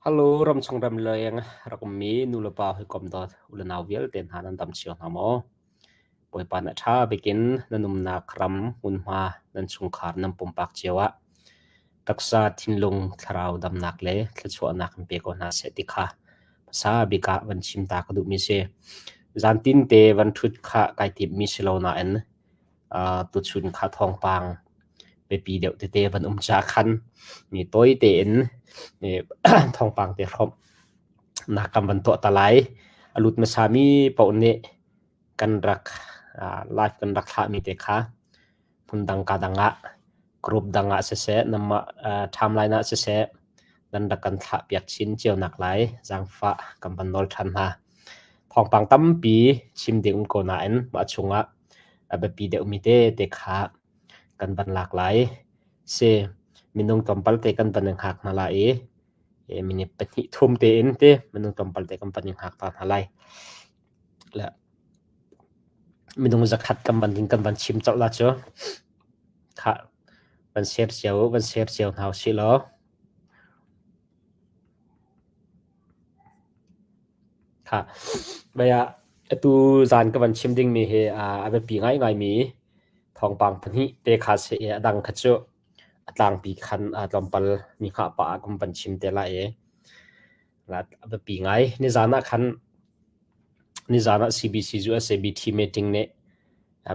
Hello, ramchung ramleng rak ummi nulepa hawikom dawt ulenau vialte hna nan dam cio hna maw? Bawipa na ṭha bikin nan umnak ram hmunhma nan chungkhar nan pumpak cio ah taksa thinlung thlarau damnak le thluachuahnak in pe ko hna seh ti kha hmasa bik ah van chim ta ka duhmi si. Zantin te van ṭhut kha kai timmi si lo nain tuchun kha thawngpang biapi deuh tete van um ca khan mi tawi tein thawngpang te hrawmh nak kan van tuah ta lai. A lut hmasa mi paoh nih kan rak live kan rak thlah mi te kha hmundang ka dang ah group dang ah siseh nanmah timeline ah siseh nan rak kan thlah piak chin cio nak lai zaangfah kan van nawl ṭhan hna. Thawngpang tampi chim ding um ko nain mah chungah a biapi deuhmi tete kha kan van lak lai. Si minung tlawmpal te kan van in hngak hna lai i minute pahnih thum tein te minung tlawmpal te kan van in hngak ta hna lai. Le minung zakhat kan van ding kan van chim colh la cu. Khah van share cio van share cio hna usih law. Khah mei ah atu zan ka van chim dingmi hi a biapi ngaingaimi thawngpang pahnih te kha si i a dang kha cu a tlangpi khan tlawmpal mi hngah pah ah kan van chim te lai i a biapi ngai. Nizan ah khan nizan ah CBC USABT meeting nih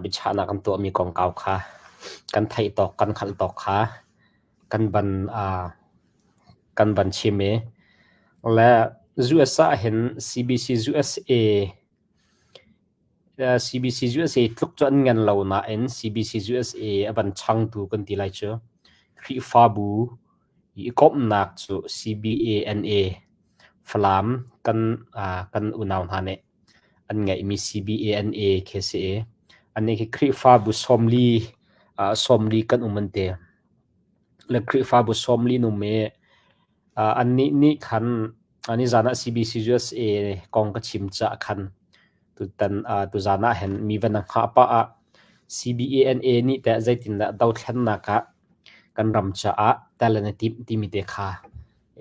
biachahnak an tuahmi kongkau kha kan theih tawk kan hngalh tawk kha kan van kan van chim i le US ah hin CBC USA CBC USA tluk cu an ngan lo nain CBC USA a van changtu kan ti lai cu Khrihfabu i komhnak cu CBANA Falam kan kan unau hna nih an ngeihmi CBANA khi si i annih khi Khrihfabu sawmli sawmli kan um an ti. Le Khrihfabu sawmli num i annih nih khan nizan ah CBC USA kong ka chim caah khan tutan tuzan ah hin mi van hngah pah ah CBANA nih teh zeitindah dothlennak ah kan ram caah tel an i timh timi te kha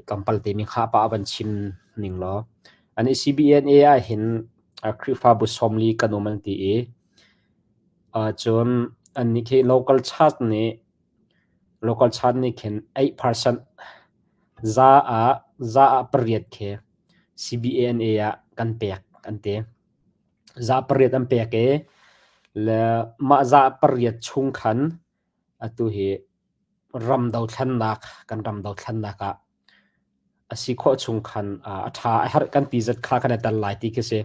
tlawmpal te mi hngah pah ah van chim ning law. An i CBNA ah hin Khrihfabu sawmli kan um an ti i cun annih khi local church nih Local chan nih khin 8% za ah za ah pariat khi CBANA ah kan pek an ti. Za pariat an pek i le mah za pariat chung khan atu hi ram dothlennak kan ram dothlennak ah A si khawh chung khan a ṭha a herh kan ti zat kha kan i tel lai ti khi si.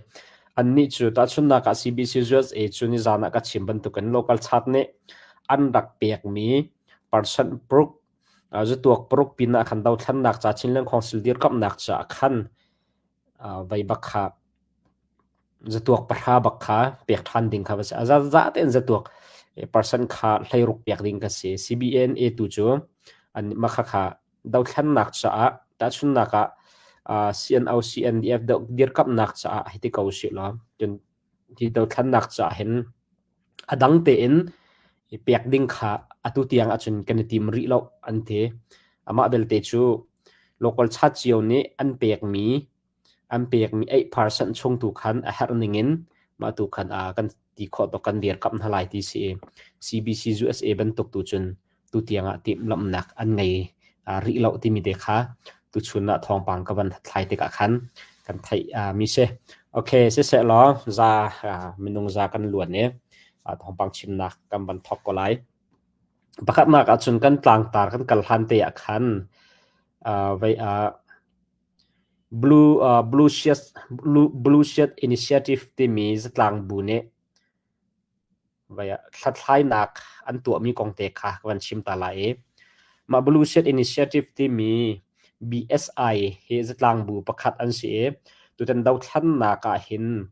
Annih cu tahchunhnak ah CBC USA cu nizan ah ka chim bantukin local chat nih an rak pekmi percent paruk zatuak paruk pin ah khan dothlennak ca Chinland Council dirkamhnak caah khan vei bak kha zatuak pahra bak kha pek ṭhan ding kha va si. A za tein zatuak percent kha hleiruk pek ding ka si. CBNA tu cu an mah khakha dothlennak caah tahchunhnak ah CNO CNDF dirkamhnak caah hei ti ko usih law cun hi dothlennak caah hin a dang tein i pek ding kha atu tiang ahcun kan i tim rih lo an ti. Amah belte cu local chat cio nih an pekmi An pekmi 8% chung tu khan a herh ningin mah tu khan kan ti khawh tuk kan dirkamh hna lai ti si i CBC USA bantuk tu cun tutiang ah timhlamhnak an ngei rih lo timi te kha tuchun ah thawngpang ka van thlai tikah khan kan theih mi si. Okay, siseh law za minung za kan luan i thawngpang chimnak kan van thawk ko lai. Pakhatnak ahcun kan tlangtar kan kal hlan te ah khan vei ah Blue, uh, Blue, Shirt, Blue, Blue Shirt Initiative timi zatlang bu nih hlathlainak an tuahmi kong te kha ka van chim ta lai i mah Blue Shirt Initiative timi BSI hi zatlang bu pakhat an si i tutan dothlannak ah hin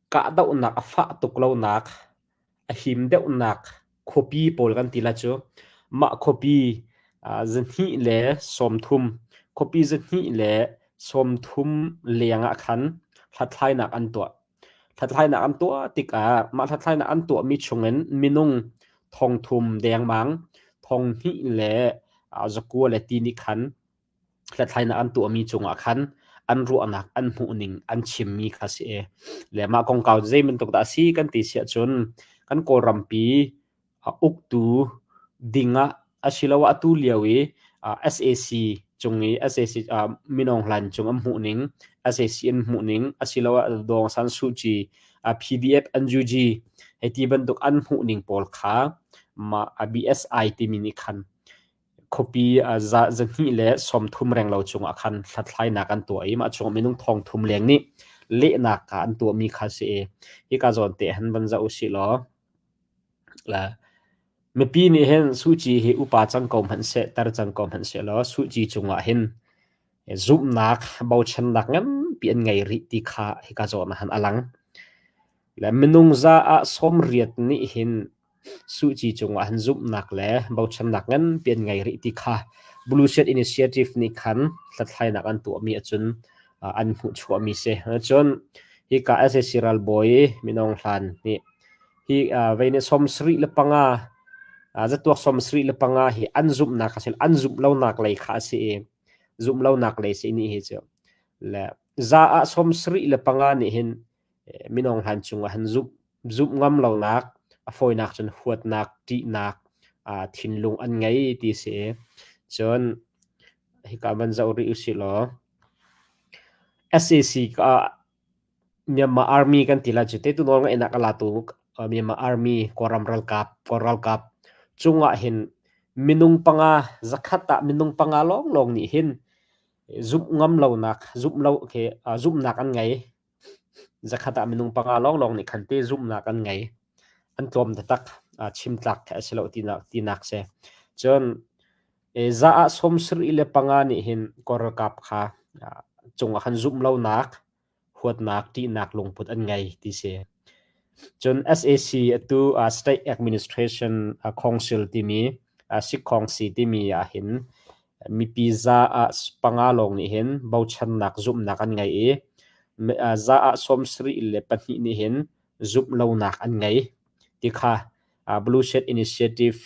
kahdohnak a fah tuk lonak a him deuhnak khuapi pawl kan ti lai cu. Mah khuapi 230 khuapi 230 leng ah khan hlathlainak an tuah. Hlathlainak an tuah tikah mah hlathlainak an tuahmi chungin minung thongthum dengmang, thonghnih le zakua le ti nih khan. Hlathlainak an tuahmi cungah khan an ruahnak, an hmuhning, an chimmi kha si i le mah kongkau zei bantuk dah a si kan ti si ahcun kan Kawlrampi uktu dingah asiloah atu lio i sac cung i sac Min Aung Hlaing cung an hmuhning, sac an hmuhning asiloah Daw Aung San Suu Kyi, PDF, NUG hei ti bantuk an hmuhning pawl kha mah BSI timi nih khan Khuapi 230 renglo cungah khan hlathlainak an tuah i mah chungah minung 3,000 leng nih lehnak ah an tuahmi kha a si i hika zawn te han van zoh usih law mipi nih hin Suh Kyi hi upa cang ko hmanh seh, tar cang ko hmanh seh law Suh Kyi cungah hin zumhnak bochannak nganpi an ngei rih ti kha hika zawn ah han a lang. Le minung za ah 80 nih hin Suh Kyi cungah han zumhnak le bochannak nganpi an ngei rih ti kha Blue Shirt Initiative nih khan hlathlainak an tuahmi ahcun an hmuhchuahmi si. Cun hika sac ralbawi Min Aung Hlan nih hi vei nih 75 zatuak 75 hi an zumhnak a si an zumh lonak lei kha a si i zumh lonak lei si ni hi cu le za ah 75 nih hin Min Aung Hlaing cungah han zumh zumh ngam lonak, a fawinak cun huatnak, ṭihnak thinlung an ngei ti si. Cun hika van zoh rih usih law sac ka Myanmar Army kan ti lai cu te tu nawl ngaihnak a latu Myanmar Army Kawlram ralkap Kawl ralkap cungah hin minung panga zakhat ah minung panga lawnglawng nih hin zumh ngam lonak zumh lo khi zumhnak an ngei. Zakhat ah minung panga lawnglawng nih khan te zumhnak an ngei. An tlawm taktak. Chim tlak a si lo tinak, tinak si. Cun za ah 75 nih hin Kawl ralkap kha cungah khan zumh lonak, huatnak, ṭihnak lungput an ngei ti si. Cun sac atu State Administration Council timi Sikhawngsi timi ah hin mipi za ah panga lawng nih hin bochannak zumhnak an ngei i za ah 72 nih hin zumh lonak an ngei ti kha Blue Shirt Initiative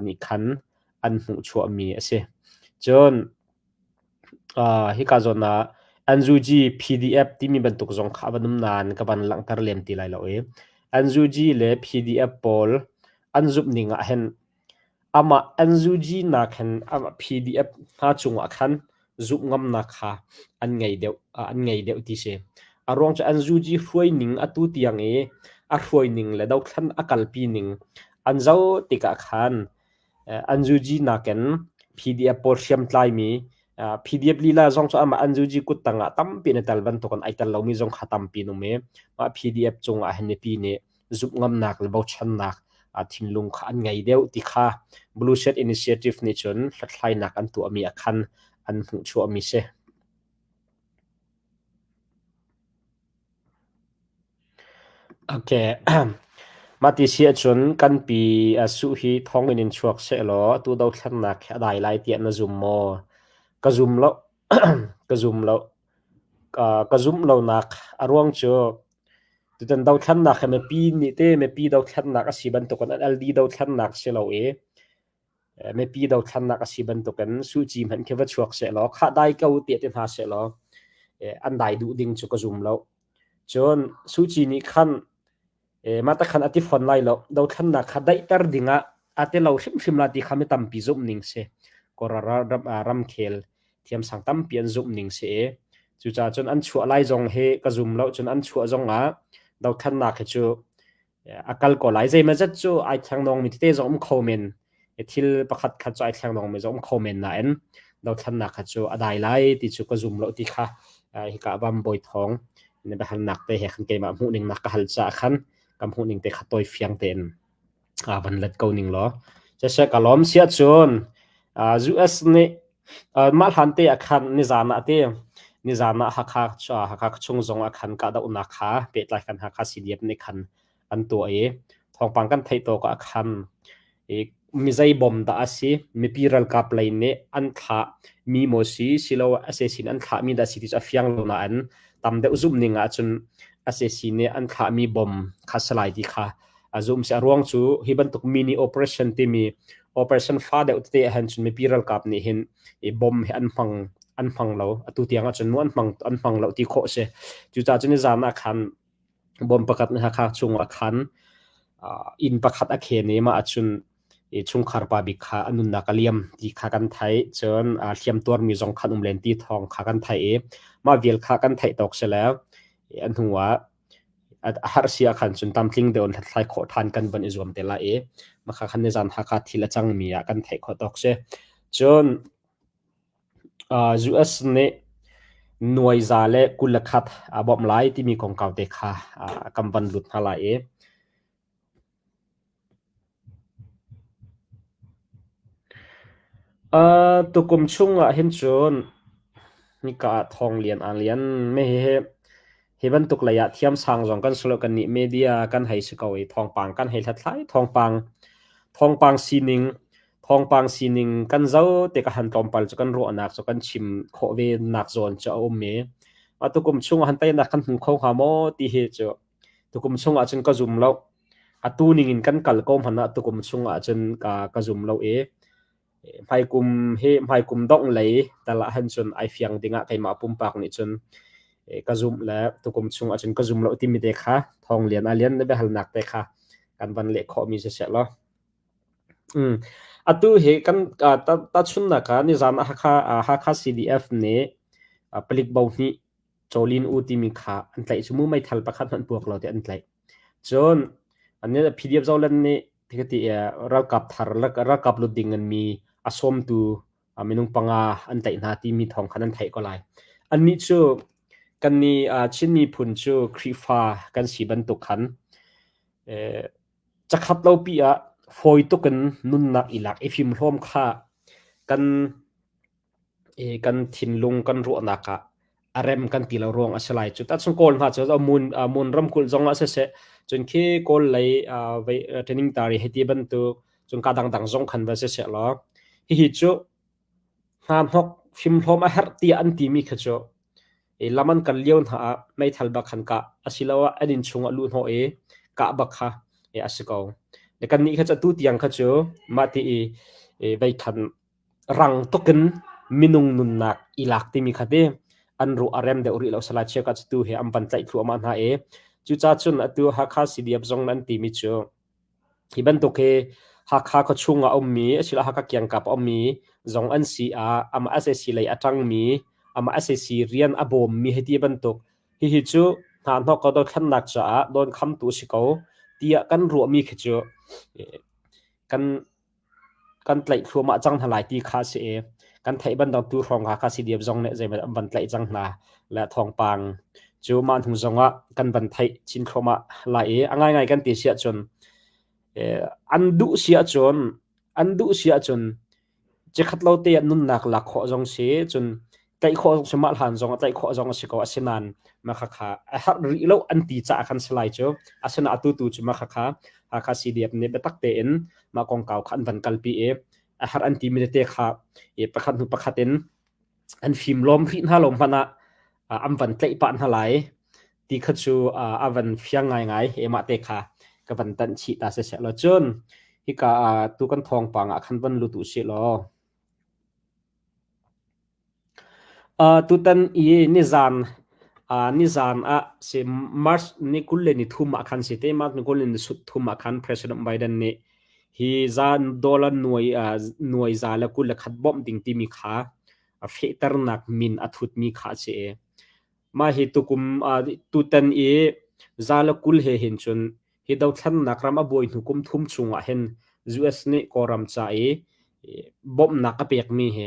nih khan an hmuhchuahmi a si. Cun hika zawn ah NUG PDF timi bantuk zong kha a van um nain ka van langhter lem ti lai lo i NUG le PDF pawl an zumh ning ah hin Amah NUG nak hin amah PDF hna cungah khan zumh ngamnak kha an ngei deuh an ngei deuh ti si. A ruang cu NUG hruai ning atu tiang i a hruai ning le dothlan a kalpi ning an zoh tikah khan NUG nakin PDF pawl hriamtlaimi PDF lila zong cu amah NUG kuttang ah tampi in a tel bantukin ai tel lomi zong kha tampi an um i mah PDF cungah hin mipi nih zumh ngamnak le bochannak thinlung kha an ngei deuh ti kha Blue Shirt Initiative nih cun hlathlainak an tuahmi ah khan an hmuhchuahmi si. Okay. Mah ti si ahcun kan pi Suh hi thonginn in chuak sehlaw atu dothlennak hi a dai lai tiah na zum maw? Ka zum lo. Ka zum lo. Ka zumh lonak a ruang cu tutan dothlennak hi mipi nih te mipi dothlennak a si bantukin NLD dothlennak si lo i mipi dothlennak a si bantukin Suh Kyi hmanh khi va chuak sehlaw khah dai ko tiah ti hna sehlaw an dai duh ding cu ka zum lo. Cun Suh Kyi nih khan mah ta khan a ti fawn lai lo. Dothlennak kha daihter dingah a ti lo hrimhrim la ti kha mi tampi zumh ning si. Kawlram ram, ramkhel thiamsang tampi an zumh ning si i cucaah cun an chuah lai zong hi ka zum lo. Cun an chuah zongah dothlennak hi cu a kal ko lai. Zeimawzat cu ai thleng mi tete zong um kho men. Thil pakhat khat cu ai thleng mi zong um kho men nain dothlennak kha cu a dai lai ti cu ka zum lo ti kha hika Vam Bawi Thawng na biahalnak te he khan keimah hmuhning na ka hal caah khan ka hmuhning te kha tawi fiang tein van let ko ning law. Siseh ka lawm sia cun US nih mah hlan te ah khan nizan ah te nizan ah Hakha Hakha chung zong ah khan kahdohnak kha pehtlai kan Hakha CDF nih khan an tuah i thawngpang kan theih tawk ah khan i mizei bom dah a si mipi ralkap lei nih an thlah mi maw si silo sac nih an thlah mi dah si ti cu a fiang lo nain tam deuh zumh ning ahcun sac nih an thlah mi bom kha si lai ti kha a zum si a ruang cu hi bantuk mini operation timi operation fa deuh tete ahhin cun mipi ralkap nih hin i bom hi an hmang. an hmang lo. Atu tiang ahcun mu an hmang an hmang lo ti khawh a si. Cucaah cun nizan ah khan bom pakhat nih Hakha chungah khan inn pakhat a khen i mah ahcun i chungkhar pa bik kha a nunnak a liam ti kha kan theih. Cun hliam tuarmi zong khan um len ti thawng kha kan theih i mah vial kha kan theih tawk si le a hnu ah a harh si ahkhan cun tlamtling deuh in hlathlai khawh ṭhan kan van i zuam te lai i mah kha khan nizan Hakha thil a cangmi ah kan theih khawh tawk si. Cun US nih nuai za le 21 a bawmh lai timi kongkau te kha kan van lut hna lai i Tukum chungah hin cun hika ah thawng lian aa lian. Hihi hi bantuk lei ah thiamsang zong kan si lo. Kannih media kan hei si ko i thawngpang kan hei hlathlai. Thawngpang thawngpang sining thawngpang sining kan zoh tikah han tlawmpal cu kan ruahnak cu kan chim khawh ve nak zawn cu a um i tukum chungah han teinak kan hmu kho hnga maw ti hi cu Tukum chungah cun ka zum lo. Atu ningin kan kal ko hmanh ah tukum chungah cun ka, ka zum lo i hmaikum hi hmaikum dongh lei tal ah han cun ai fiang dingah keimah pumpak nih cun ka zumh le tukum chungah cun ka zum lo timi te kha thawng lian a lian na biahalnak te kha kan van leh khawhmi si seh law. Mm. Atu hi kan tahchunnak ah nizan ah Hakha, Hakha CDF nih palik bo hnih Cawlin u timi kha an tlaih cu mu meithal pakhat hmanh puak lo te an tlaih. Cun an PDF Zoland nih tikati ralkap thar ralkap lut ding in mi a sawmtu minung panga an tlaih hna timi thawng khan an theih ko lai. Annih cu kannih Chin miphun cu Khrihfa kan si bantuk khan cakhat lo pi ah fawi tuk in nunnak i lak i fimhlawm kha kan kan thinlung kan ruahnak ah a rem kan ti lo ruang a si lai cu. Tahchun Kawl hna cu mun mun ramkulh zong ah siseh cun khi Kawl lei training tari hei ti bantuk cun ka dangdang zong khan va siseh law hihi cu hna hnok fimhlawm a herh tiah an timi kha cu lam an kal lio hna ah meithal bak khan kah asiloah an inn chungah luh hnawh i kah bak kha a si ko. Le kannih kha cu atu tiang kha cu mah ti i veikhan rang tuk in minung nunnak i lak timi kha ti an ruah a rem deuh rih lo salai cheukhat cu tu hi an van tlaih thluahmah hna i cucaah cun atu Hakha CDF zong nan timi cu hi bantuk hi Hakha khuachung ah a ummi asiloah Hakha kiangkap a ummi zong an si ah amah SAC lei a ṭangmi amah SAC rian a bawmmi hei ti bantuk hihi cu hna hnawk ko dothlannak caah dawnkhamtu a si ko tiah kan ruahmi khi cu kan kan tlaih thluahmah cang hna lai ti kha a si i kan theih bantuk tu hrawng kha kha CDF zong nih zeimaw an van tlaih cang hna le thawngpang cu mah hnu zong ah kan van theih chin thluahmah lai i a ngaingai kan ti si ahcun an duh si ahcun an duh si ahcun cikhat lo te ah nunnak lak khawh zong si cun tlaih khawh zong si mah hlan zong ah tlaih khawh zong a si ko asinain mah khakha a herh rih lo an ti caah khan si lai cu asinain atu tu cu mah khakha Hakha CDF nih biatak tein mah kongkau kha an van kalpi i a herh an timi tete kha i pakhat hnu pakhat in an fim lawm rih hna lo hmanh ah an van tlaih pah hna lai ti kha cu a van fiang ngaingai e mah te kha ka van tanh chih ta siseh law cun hika tu kan thawngpang ah khan van lut u sih law Tutan i nizan nizan ah si March ni 23 ah khan si te March ni 23 ah khan President Biden nih hi zan dollar nuai nuai za le 21 bawmh ding timi kha fehternak min a thutmi kha a si i mah hi tukum tutan i za le 20 he hin cun Hi dothlannak ram a buai hnu kum thum chungah hin US nih Kawlram ca i bawmhnak a pekmi hi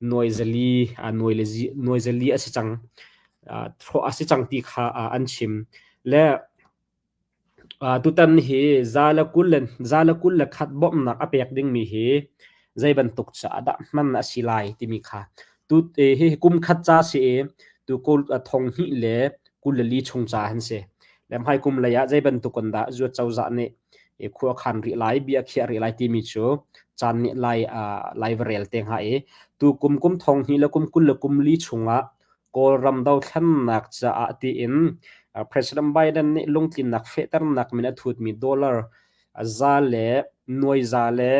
nuai zali nuai zali a si cang a si cang ti kha an chim. Le tutan hi za le 21 bawmhnak a pek dingmi hi zei bantuk caah dah hman a si lai timi kha tu hi kum khat ca si i tu thong hnih le 24 chung ca an si. Le hmaikum lei ah zei bantuk in dah zuat cozah nih khua khan rih lai, bia khiah rih lai timi cu caan nih lai lai va rel te hnga i tu kum kum thong hnih le kum 24 chungah Kawlram dothlennak caah tiin President Biden nih lungtlinnak fehternak min a thutmi dollar za le nuai za le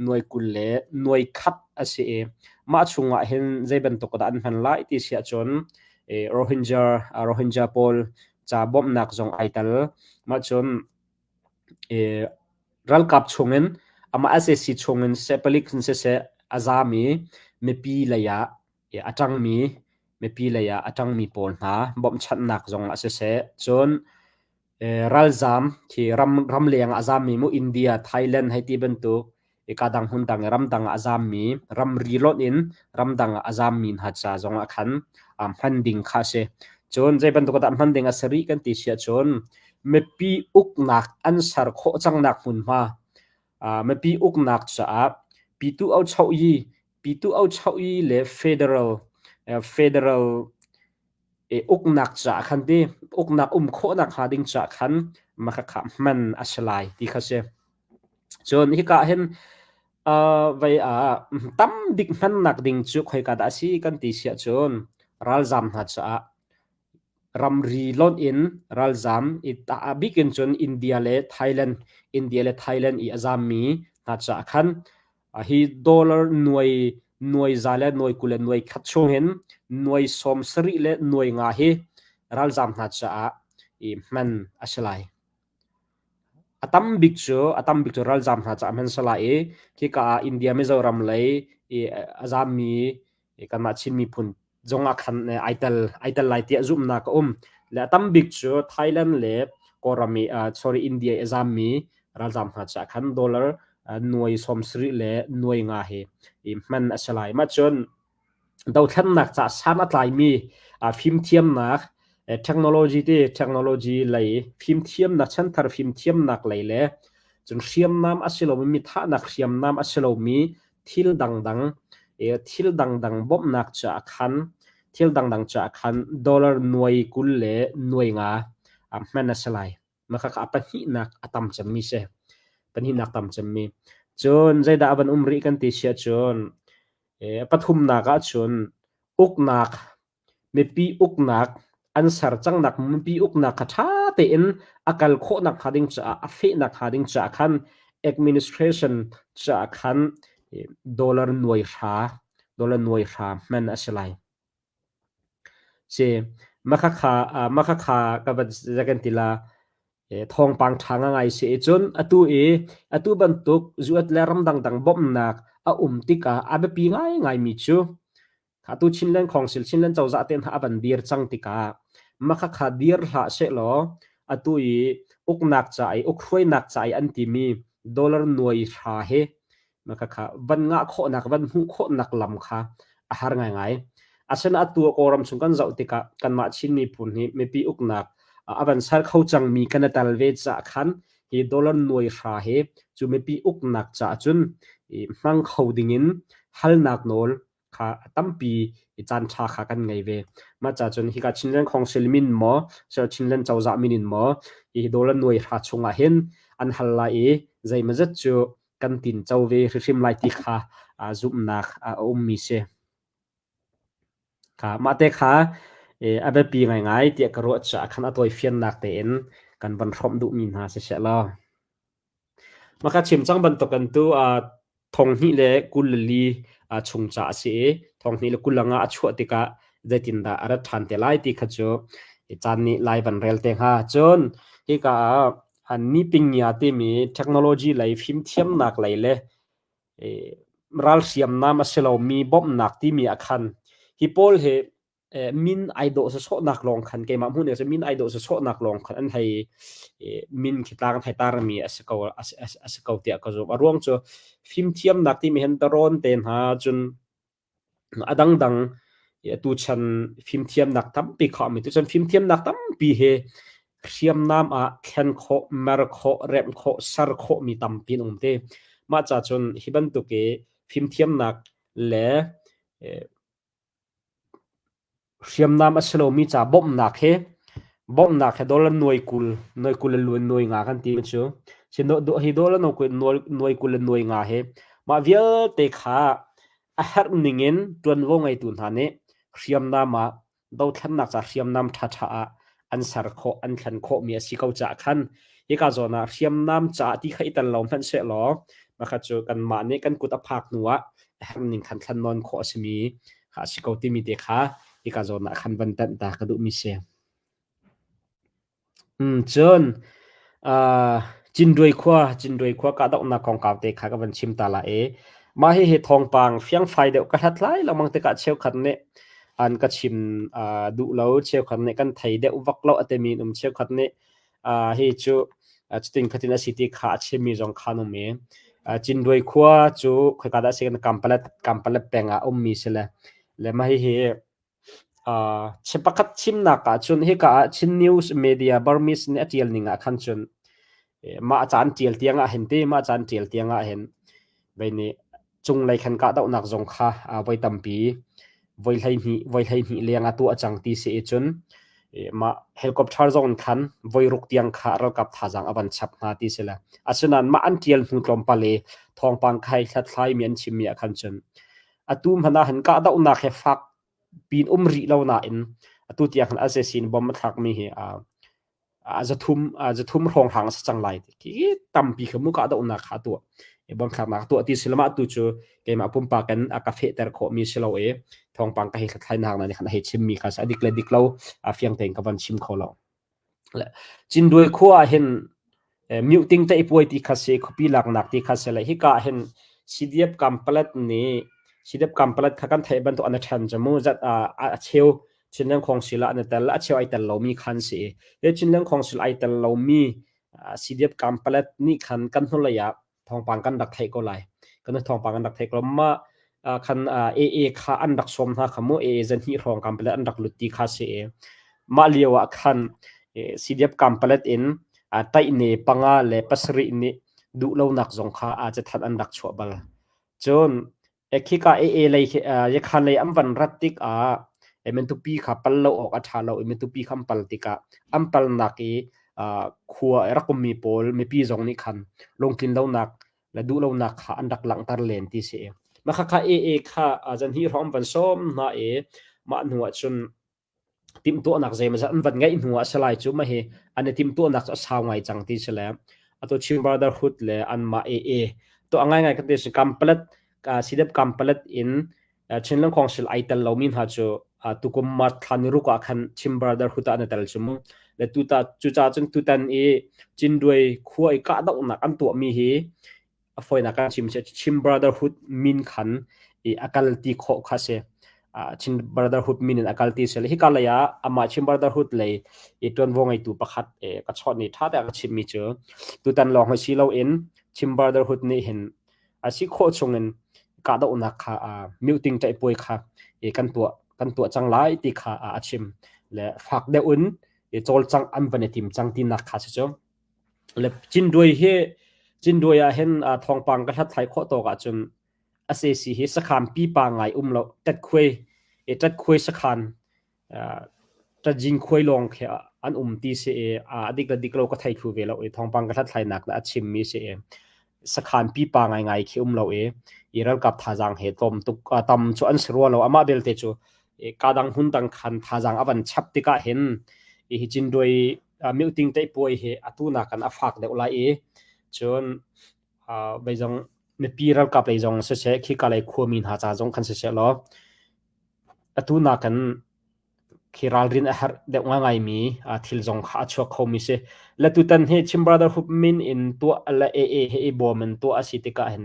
nuai 20 le nuai khat a si i mah chungah hin zei bantuk dah an hman lai ti si ahcun Rohingya Rohingya pawl ca bawmhnak zong ai tel. Mah cun ralkap chungin amah sac chungin siseh palik in siseh a zami mipi lei ah a ṭangmi mipi lei ah a ṭangmi pawl hna bawmhchanhnak zong ah siseh cun ralzaam khi ramleng ah a zaammi mu India, Thailand hei ti bantuk ka dang hmun dang i ramdang ah a zaammi ramri lonh in ramdang ah a zaammi hna ca zong ah khan hman ding kha a si. Cun zei bantuk dah hman ding a si rih kan ti si ahcun mipi uknak an ser khawh cangnak hmunhma mipi uknak caah Pitu Ochoh-yi Pitu Ochoh-yi le federal federal uknak caah khan ti uknak um khawhnak hnga ding caah khan makhakha hman a si lai ti kha si. Cun hika hin vei ah tam bik hmannak ding cu khoika dah a si kan ti si ahcun ralzaam hna caah ramri lonh in ralzaam i a bik in cun India le Thailand India le Thailand i a zaammi hna caah khan Hi dollar nuai nuai za le nuai 20 le nuai khat chung hin nuai 70 le nuai nga hi ralzaam hna caah i hman a si lai. A tam bik cu a tam bik cu ralzaam hna caah hman si lai i khika ah India Mizoram lei i a zaammi kanmah Chin miphun zong ah khan ai tel ai tel lai tiah zumhnak a um. Le a tam bik cu Thailand le Kawlram i sorry India i a zammi ralzam hna caah khan dollar nuai 70 le nuai nga hi i hman a si lai. Mah cun dothlennak ca san a tlaimi fimthiamnak technology ti technology lei fimthiamnak chanthar fimthiamnak lei le cun hriamnam a si lomi mi thahnak hriamnam a si lomi thil dangdang thil dangdang bawmhnak caah khan thil dangdang caah khan dollar nuai 20 le nuai nga hman a si lai. Mah khakha a pahnihnak a tam cemmi si. Pahnihnak tam cemmi. Cun zeidah a van um rih kan ti si ahcun pathumnak ahcun uknak mipi uknak an ser cangnak mipi uknak kha ṭha tein a kal khawhnak hnga ding caah a fehnak hnga ding caah khan administration caah khan dollar nuai hra dollar nuai hra hman a si lai. Si makhakha makhakha ka van kan ti la thawngpang ṭha ngai si i cun atu i atu bantuk zuat le ramdang dang bawmhnak a um tikah a biapi ngaingaimi cu Atu Chinland Council, Chinland cozah te hna a van dir cang tikah makhakha dir hlah sehlaw atu i uknak ca i ukhruainak ca i an timi dollar nuai hra hi makhakha van ngah khawhnak van hmuh khawhnak lam kha a har ngaingai. Asinain atu Kawlram chung kan zoh tikah kanmah Chin miphun hi mipi uknak a van ser kho cangmi kan i tel ve caah khan hi dollar nuai hra hi cu mipi uknak caah cun hmang kho dingin halnak nawl kha a tampi i caan ṭha kha kan ngei ve. Mah ca cun hika Chinland Council min maw, Chinland cozah min in maw, hi dollar nuai hra chungah hin an hal lai i zeimawzat cu kan tin co ve hrimhrim lai ti kha zumhnak a ummi si. Kha mah te kha a biapi ngaingai tiah ka ruah caah khan a tawifiannak tein kan van hrawmh duhmi hna si seh law. Mah ka chim cang bantukin tu 2024 chung ca a si i 2025 a chuah tikah zeitindah a rat ṭhan te lai ti kha cu caan nih lai van rel te hnga. Cun hika ah Nipingya timi technology lei fimthiamnak lei le ral hriamnam a si lomi bawmhnak timi ah khan hi pawl hi min ai dawh sawsawhnak lawng khan keimah hmuh ning min ai dawh sawsawhnak lawng khan an hei min khi tlang an hei tarmi a si ko a si ko tiah ka zumh. A ruang cu fimthiamnak timi hin tarawn te hna cun a dangdang atu chan fimthiamnak tampi khawhmi tu chan fimthiamnak tampi hi hriamnam ah thlen khawh, mer khawh, remh khawh, ser khawhmi tampi an um te. Mah ca cun hi bantuk i fimthiamnak le Hriamnam a si lomi ca bawmhnak hi bawmhnak hi dollar nuai 20, nuai 20 le nuai nga kan ti cu. Hi dollar nuai 20 le nuai nga hi mah vialte kha a herh ning in ṭuanvo ngeitu hna nih hriamnam ah dothlennak ca hriamnam ṭhaṭha ah an ser khawh, an thlen khawhmi a si ko caah khan hika zawn ah hriamnam caah ti kha i tel lo hmanh sehlaw makha cu kanmah nih kan kut a phak hnu ah a herning khan thlan nawn khawh a simi kha a si ko timi te kha hika zawn ah khan van tanh ta ka duhmi si. Cun Cinduai khua, Cinduai khua kahdohnak kongkau te kha ka van chim ta lai i mah hihi thawngpang fiangfai deuh ka hlathlai lengmang tikah cheukhat nih an ka chim duh lo, cheukhat nih kan thei deuh vak lo a timi an um, cheukhat nih hi cu cutin khatin a si ti kha a chimmi zong kha an um i Cinduai khua cu khoika dah a si kan Kampalet, Kampalet peng ah a ummi si le, le mah hihi Pakhat chimnak ahcun hika ah Chin News Media Burmese nih a ṭial ning ah khan cun mah caan ṭial tiang ah hin ti mah caan ṭial tiang ah hin vei nih cunglei khan kahdohnak zong kha voi tampi voi 12 voi 12 leng a tuah cang ti si i cun mah helicopter zong in khan voi ruk tiang kha ralkap thazaang a van chap hna ti si le asinain mah an ṭial hnu tlawmpal i thawngpang khai hlathlai mi an chimmi ah khan cun Atu hmanh ah hin kahdohnak he fak piin um rih lo nain atu tiang hin SAC in bomb a thlakmi hi zathum hrawnghrang a si cang lai. Khi tampi kha mu kahdohnak kha a tuah. Bomb thlaknak a tuah ti si lo mah tu cu keimah pumpak in a ka fehter khawhmi si lo i thawngpang ka hei hlathlainak hna nih khan a hei chimmi kha a dik le dik lo a fiang tein ka van chim kho lo. Cinduai khua ah hin Myuhting Taihpuai ti kha si, khuapi laknak ti kha si le hika ah hin CDF Kampalet nih CDF Kampalet kha kan theih bantuk an i ṭhen cu mu zat a cheu Chinland Council ah an i tel a cheu ai tel lomi khan si. Hi Chinland Council ai tel lomi CDF Kampalet nih khan kan hnulei ah thawngpang kan rak theih ko lai. Kan thawngpang kan rak theih ko mah khan AA kha an rak sawm hna kha mu AA zanhnih hrawng kampalet an rak lut ti kha si i mah lio ah khan CDF kampalet in taihne panga le pasarih nih duhlonak zong kha cathanh an rak chuah bal. Cun Khika AA lei khi Yakhan lei an van rat tikah Mentupi kha pal lo awk a ṭha lo i Mentupi kha an pal tikah an palnak i khua i rak ummi pawl mipi zong nih khan lungtlin lonak le duhlonak kha an rak langhter len ti si. Mah khakha AA kha zanhnih hrawng an van sawm hna i mah hnu ah cun timhtuahnak zeimawzat an van ngeih hnu ah a si lai cu mah hi an i timhtuahnak cu a sau ngai cang ti si le atu Chin Brotherhood le anmah AA to a ngaingai kan ti si Kampalet CDF Kampalet in Chinland Council ai tel lomi hna cu tukum March thla ni ruk ah khan Chin Brotherhood ah an i tel cu mu le tuta cucaah cun tutan i Cinduai khua i kahdohnak an tuahmi hi a fawinak kan chim si Chin Brotherhood min khan i a kal ti khawh kha si. Chin Brotherhood min in a kal ti si. Hika lei ah amah Chin Brotherhood lei i ṭuanvo ngeitu pakhat ka chawnh i ṭha te a ka chimmi cu tutan lawng hi si loin Chin Brotherhood nih hin a si khawh chungin kahdohnak kha muting ṭaihpuai kha kan tuah kan tuah cang lai ti kha a chim le fak deuh in cawlcangh an van i tim cang tinak kha si cu. Le Cinduai hi Cinduai ah hin thawngpang ka hlathlai khawh tawk ahcun SAC hi sakhan pipa ngai um lo ṭatkhuai i ṭatkhuai sakhan ṭatjin khuai lawng khi an um ti si i a dik le dik lo ka thei thlu ve lo i thawngpang ka hlathlainak le a chimmi si i sakhan pipa ngaingai khi um lo i i ralkap thazaang he tlawm tuk tam cu an si rua lo amah belte cu kadang hmun dang khan thazaang a van chap tikah hin hi Cinduai mioting teihpuai hi atu nakin a fak deuh lai i cun veizong mipi ralkap lei zong siseh khika lei khuami hna ca zong khan siseh law atu nakin khi ralrin a herh deuh ngaingaimi thil zong kha a chuak khomi si. Le tutan hi Chin Brotherhood min in tuah le AA he i bawm in tuah a si tikah hin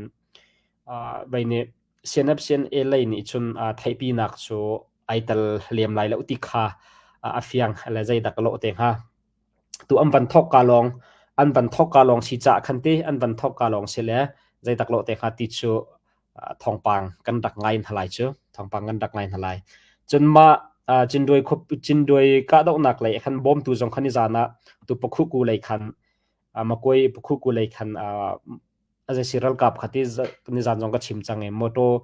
vei nih CNF CNA lei nih cun theihpinak cu ai tel lem lai lo ti kha a fiang le zeidak lawh te hnga. Tu an van thawk ka lawng an van thawk ka lawng si cah khan ti an van thawk ka lawng si le zeidak lawh te hnga ti cu thawngpang kan rak ngai hna lai cu thawngpang kan rak ngai hna lai. Cun mah Cinduai khup Cinduai kahdohnak lei khan bawmtu zong khan i zan ah tu Pakhuku lei khan Makuai Pakhuku lei khan Azasi ralkap kha ti nizan zong ka chim cang i motor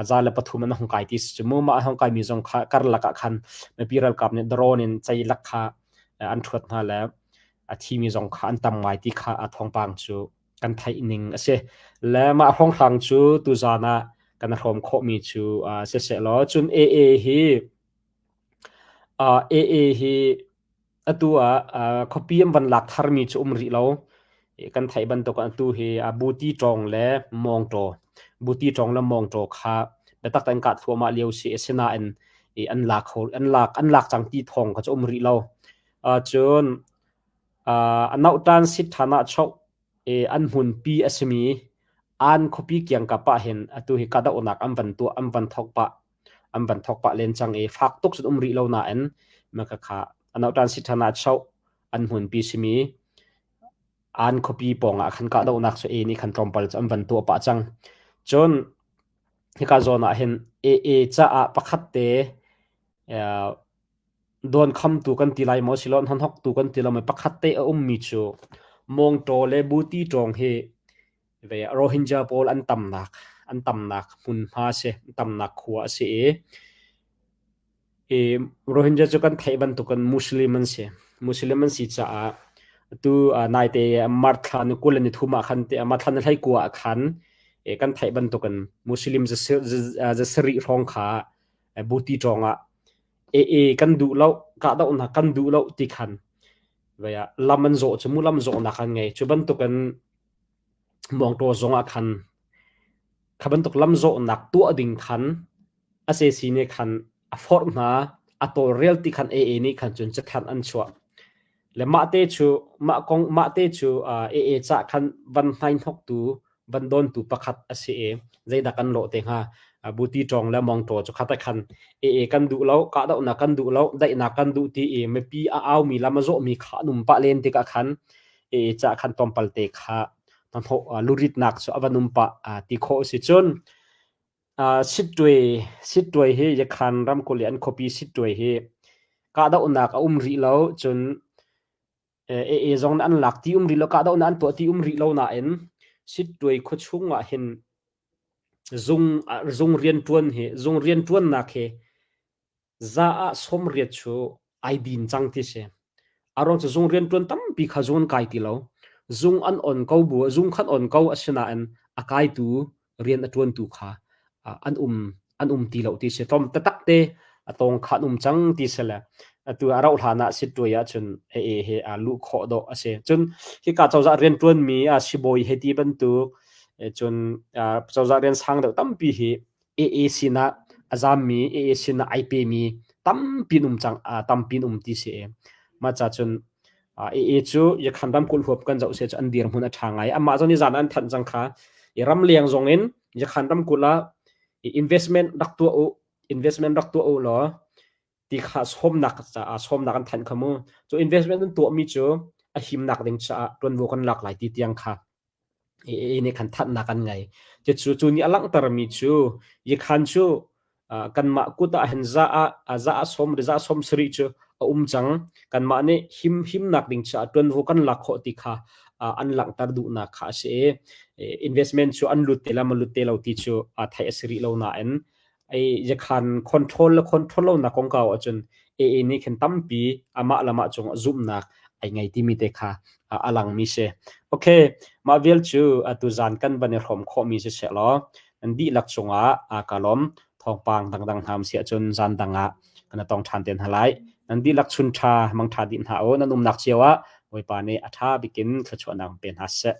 za le pathum an hung kai ti si cu mu mah a hung kai mi zong kha karlak ah khan mipi ralkap nih drone in ceilak kha an ṭhuat hna le a thimi zong kha an tam ngai ti kha a thawngpang cu kan theih ning a si. Le mah hrawnghrang cu tuzan ah kan hrawm khawhmi cu siseh law cun AA hi AA hi Atu ah khuapi an van lak tharmi cu um rih lo. Kan theih bantuk in atu hi Buti ṭawng le Mawngṭaw. Buti ṭawng le Mawngṭaw kha biatak tein kah thluahmah lio si. Asinain an lak kho an lak an lak cang ti thawng kha cu um rih lo. Cun a nauhtan sit ṭhan ah choh an hmunpi a simi An khuapi kiangkap ah hin atu hi kahdohnak an van tuah an van thawk pah an van thawk pah len cang i fak tuk cun um rih lo nain maka kha a nauhtan sit ṭhan ah choh an hmunpi simi An khuapi pawngah khan kahdohnak cu E nih khan tlawmpal cu an van tuah pah cang. Cun hika zawn ah hin AA caah pakhat te dawnkhamtu kan ti lai maw silo hnonhoktu kan ti lo maw pakhat te a ummi cu Mawngtaw le Buti ṭawng hi ve Rohingya pawl an tamnak an tamnak hmunhma a si tamnak khua a si i I Rohingya cu kan theih bantukin Muslim an si. Muslim an si caah atu naite March thla ni 20 le ni thum ah khan March thla ni 19 ah khan kan theih bantukin Muslim zasarih hrawng kha buti ṭawng ah AA kan duh lo, kahdohnak kan duh lo ti khan lam an zawh cu mu lam zawhnak an ngei. Cu bantukin Mawngtaw zong ah khan kha bantuk lam zawhnak tuah ding khan sac nih khan a forh hna, a tawlrel ti khan AA nih khan cun cathanh an chuah. Le mahte cu mah kong mahte cu AA cah khan van hnainhnoktu van dawntu pakhat a si i zeidah kan lawh te hnga? Buti ṭawng le mawngtaw cu khat ah khan AA kan duh lo, kahdohnak kan duh lo, daihnak kan duh ti i mipi a aumi lam a zawhmi kha an um pah len tikah khan AA cah khan tlawmpal te kha hnahnawh luritnak cu a van um pah ti khawh a si. Cun Sittwe hi Yakhan ramkulh i an khuapi Sittwe hi kahdohnak a um rih lo. Cun AA zong nih an lak ti um rih lo, kahdohnak an tuah ti um rih lo nain Sittwe khuachung ah hin zung zung rianṭuan hi zung rianṭuannak hi Za ah 80 cu ai din cang ti si. A ruang cu zung rianṭuan tampi kha zung an kai ti lo. Zung an on ko bu zung khan on ko asinain a kaitu rian a ṭuantu kha an um an um ti lo ti si. Tlawm taktak te a tawng kha an um cang ti si le atu a rauh hlan ah sittuai ahcun AA he aa luh khawh dawh a si. Cun hika cozah rianṭuanmi sibawi he ti bantuk cun cozah rian sang deuh tampi hi AA sinah a zammi, AA sinah ai pemi tampi an um cang, tampi an um ti si. Mah ca cun AA cu Yakhan ramkulh huap kan zoh se cu an dirhmun a ṭha ngai. Amah zong nih zan an thanh cang kha. I ramleng zong in Yakhan ramkulh ah investment rak tuah u, investment rak tuah u law ti kha sawmnak caah sawmnak an thanh kha mu. Cu investment an tuahmi cu a himnak ding caah ṭuanvo kan lak lai ti tiang kha AA nih khan thatnak an ngei. Cucu cu nih a langhtermi cu Yikhan cu kanmah kut ah hin za ah za ah sawm za 70 cu a um cang. Kanmah nih him himnak ding caah ṭuanvo kan lak khawh ti kha an langhter duhnak kha a si i investment cu an lut te la ma lut te lo ti cu theih a si rih lo nain Ei yakhan control le control lonak kongkau ahcun AA nih khin tampi amah le mah cungah zumhnak ai ngei timi te kha a langmi si. Okay, mah vial cu atu zan kan van i hrawm khawhmi si seh law nan dihlak cungah aa ka lawm. Thawngpang dangdang hna um si ahcun zan dang ah kan tong ṭhan te hna lai. Nan dihlak chun ṭha, mang ṭha dih hna u. Nan umnak cio ah Bawipa nih a ṭha bikin thluachuahnak pe hna seh.